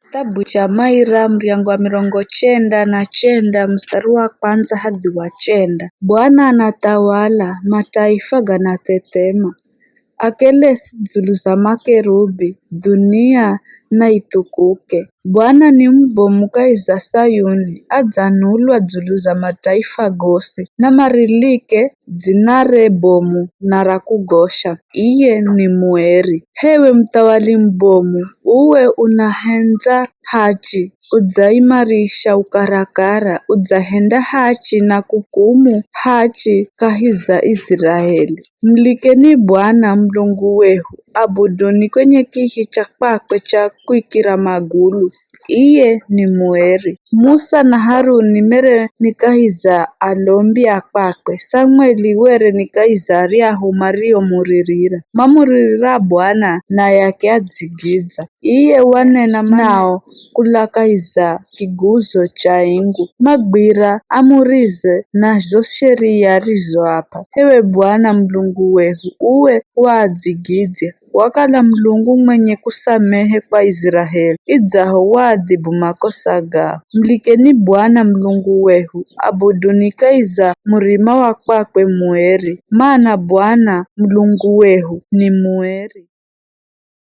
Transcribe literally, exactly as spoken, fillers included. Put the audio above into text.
Kitabu cha Maira, muryango wa mirongo chenda na chenda, mustari wa kwanza hadhi wa chenda. Bwana anathawala, mataifa ganathethema. Akelesi dzulu za makerubi, dhunia na ithukuke. Bwana ni mubomu kahi za Sayuni, adzanulwa dzulu za mataifa gosi, na marilike dzinare bomu na ra kugosha. Iye ni mueri. Hewe muthawali mubomu, uwe unahendza hachi, udzaimarisha ukarakara, udzahenda hachi na kukumu hachi kahi za Iziraeli. Mulikeni Bwana Mulungu wehu, abuduni kwenye kihi cha kwakwe cha kwikira magulu. Iye ni mueri. Musa na Haruni mere ni kahi za alombi a kwakwe, Samueli were ni kahi za aryahu mariomuririra. Mamuririra Bwana, naye akiadzigidza. Iye wanena nao kula kahi za kiguzo cha ingu, magwira amurize na zo sheria arizoap'a. Hewe Bwana Mulungu wehu, uwe waadzigidze. Wakala Mulungu mwenye kusamehe kwa Iziraeli, idzaho waadhibu makosa gao. Mulikeni Bwana Mulungu wehu, abuduni kahi za murima wa kwakwe mueri, mana Bwana Mulungu wehu ni mueri.